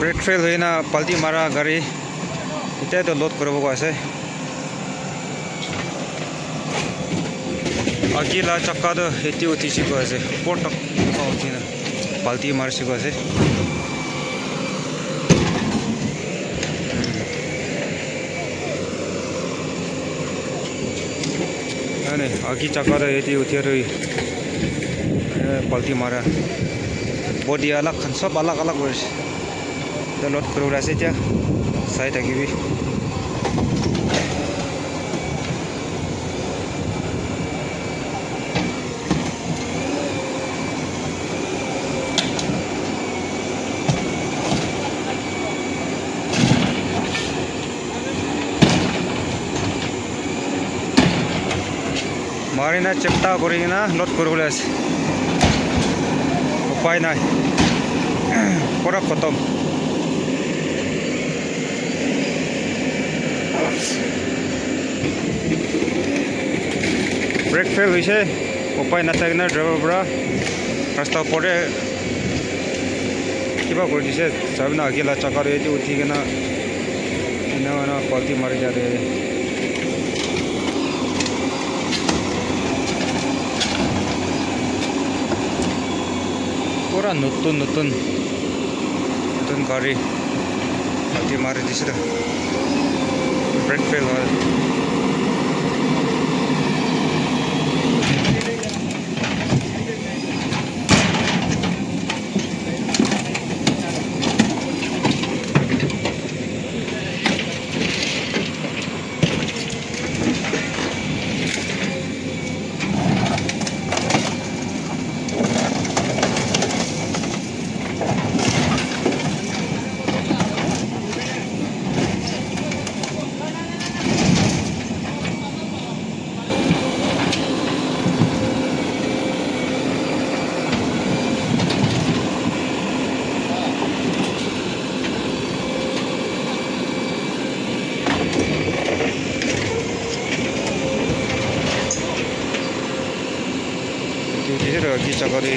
Brake fail হৈ না পাল্টি মাৰা গাড়ী এতিয়াতো লোড কৰিব গৈ আছে। আগিলা চাকাটো এতিয়া উঠিছে গৈ আছে, ওপৰ তাক উঠি না পাল্টি মাৰিছে গৈ আছে। নাই আগি চাকাটো এতিয়া উঠি আৰু পাল্টি মাৰা বডি আলাগ খান চব আলাগ আলাগ কৰিছে। এতিয়া লোড কৰিবলৈ আছে, এতিয়া চাই থাকিবি। মাৰি না চেপ্টা কৰি কিনা লোড কৰিবলৈ আছে, উপায় নাই, পুৰা খতম। ব্ৰেক ফেইল হৈছে, উপায় নাথাকে না ড্ৰাইভাৰৰ পৰা ৰাস্তাৰ ওপৰতে কিবা কৰি দিছে। চাবি না আগিলা চাকাৰ এইটো উঠি কিনা এনে পাল্টি মাৰি যায়। পুৰা নতুন নতুন নতুন গাড়ী পাল্টি মাৰি দিছে, ব্ৰেক ফেইল হয়। উঠিছে কি চাকৰি।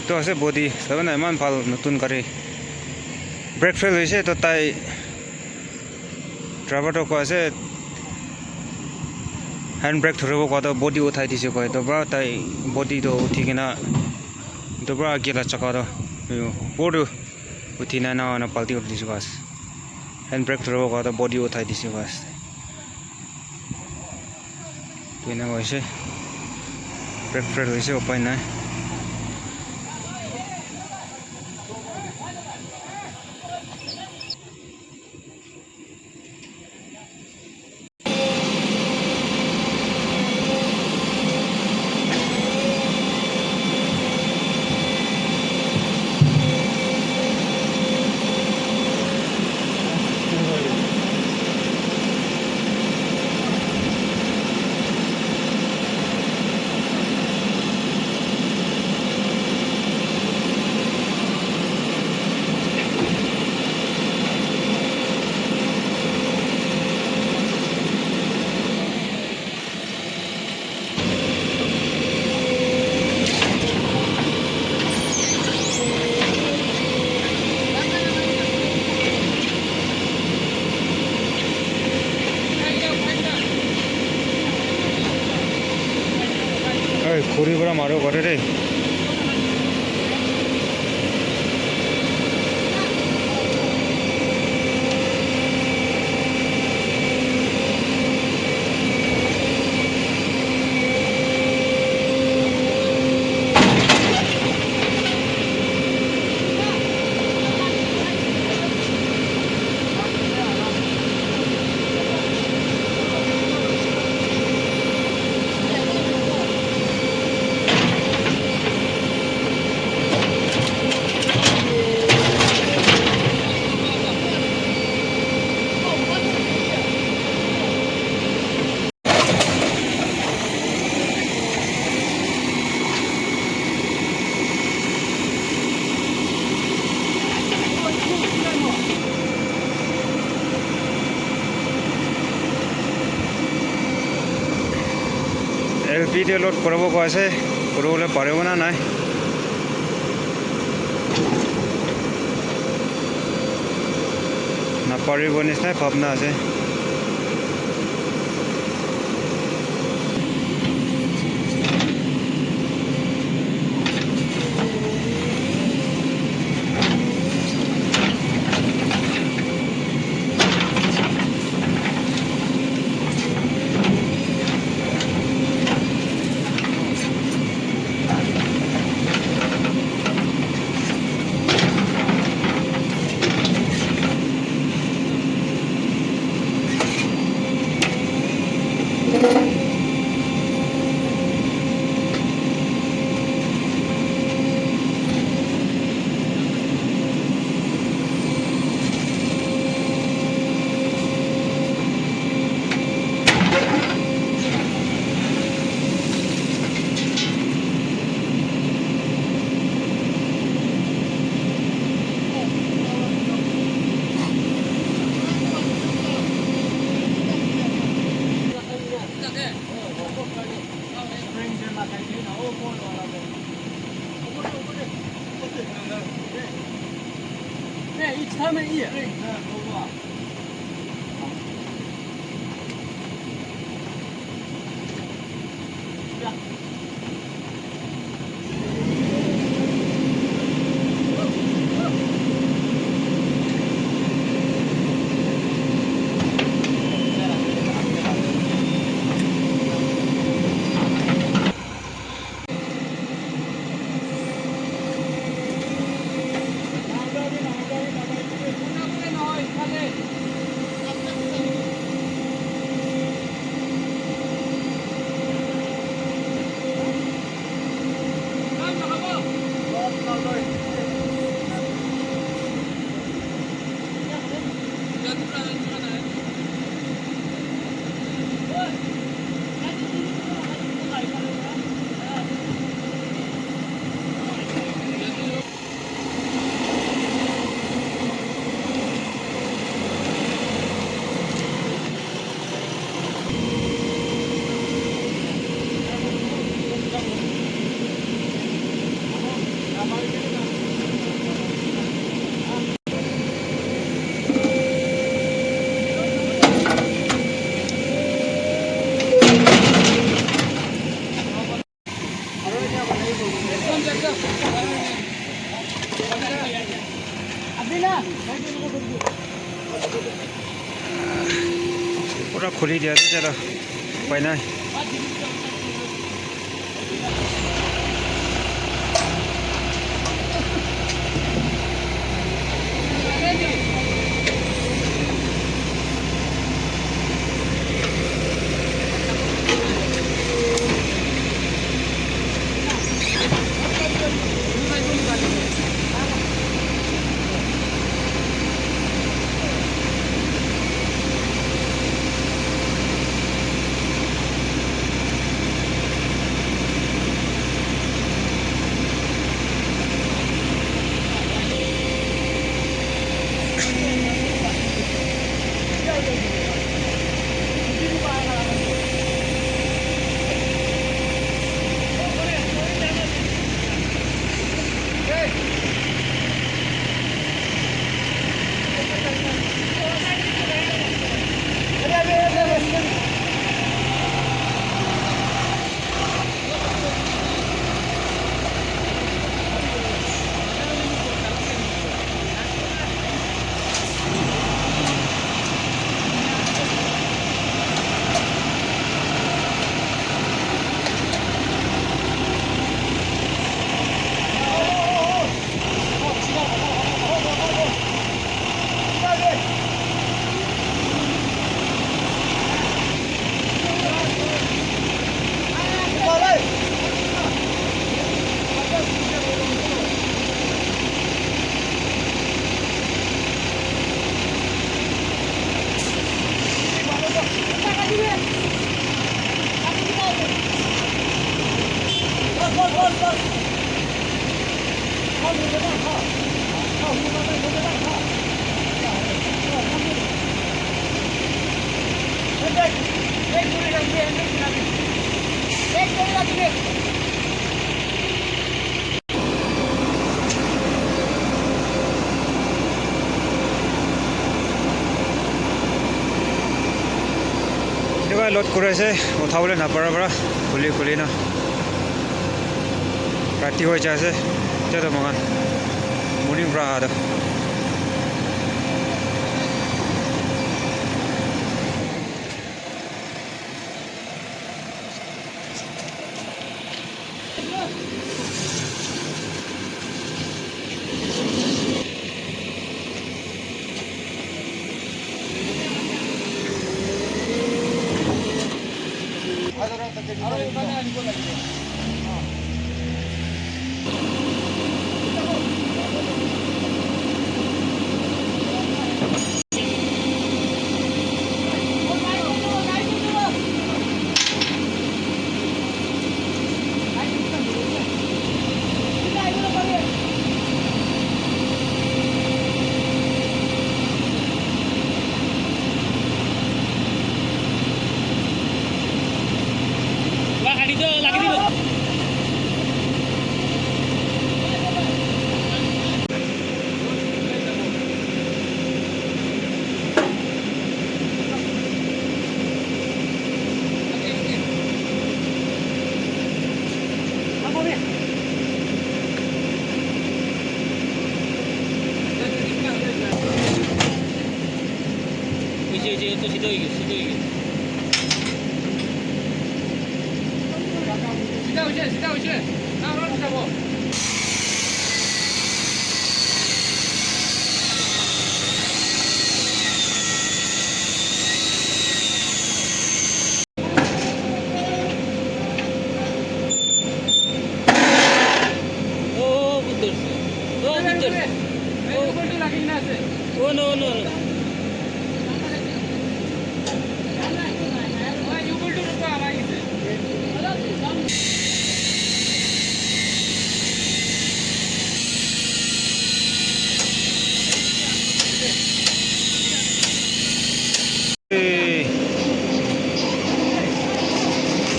তো আছে বডি চাব না, ইমান ভাল নতুন গাড়ী। ব্ৰেক ফেইল হৈছে। তো তাই ড্ৰাইভাৰটো কৈ আছে হেণ্ড ব্ৰেক ধৰিব কোৱাটো বডি উঠাই দিছে কয়। তো পৰা তাই বডিটো উঠি কিনা, তো পৰা আগিলা চকাটো ওপৰটো উঠি নাই না পাল্টি কৰি দিছে। বাছ, হেণ্ড ব্ৰেক ধৰিব কোৱাটো বডি উঠাই দিছে। বাছ, তো এনেকুৱা হৈছে, ব্ৰেক ফেইল হৈছে, উপায় নাই। ঐ, খৰিৰ পৰা মাৰো ঘৰে দেই। এল পি লোড কৰাব কৈ আছে, কৰিবলৈ পাৰিব না নাই? নাপাৰিব নিচিনাই ভাৱনা আছে। পুৰা খুলি দিয়া আছে এতিয়া উপায় নাই। এনেকুৱা লোড কৰি আছে, উঠাবলৈ নাপাৰাৰ পৰা খুলি খুলি ন ৰাতি হৈ যায় আছে। এতিয়াতো মগান মৰ্ণিং পৰা অহাটো।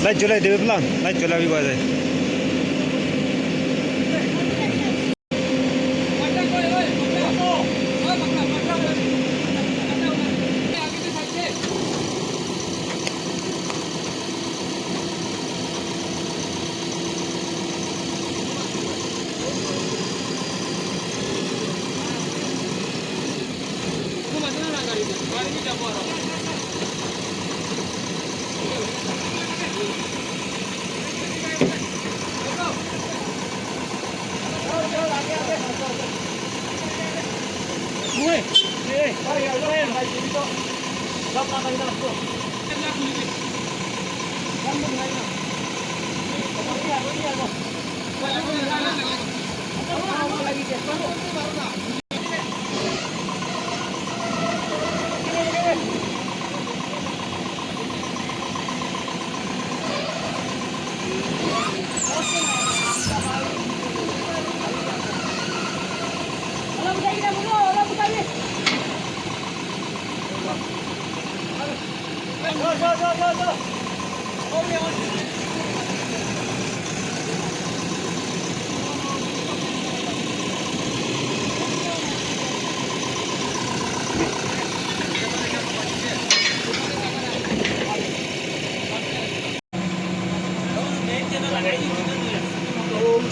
লাইট জ্বলাই দেবে প্লান, লাইট জ্বলাবি বাজায়।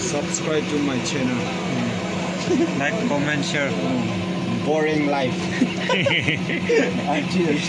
Subscribe to my channel. Like, comment, share. Boring life. I'm just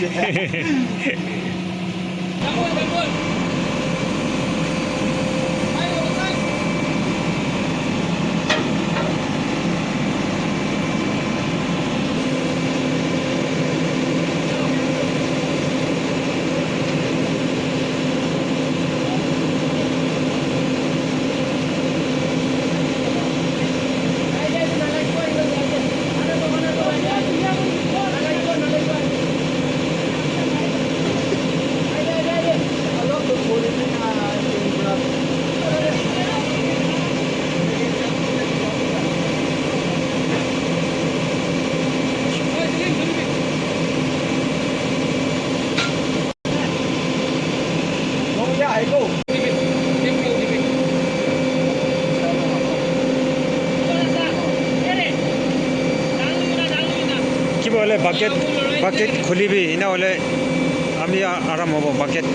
কিবা হ'লে বাকেট বাকেট খুলিবি, এনে হ'লে আমি আৰাম হ'ব বাকেট।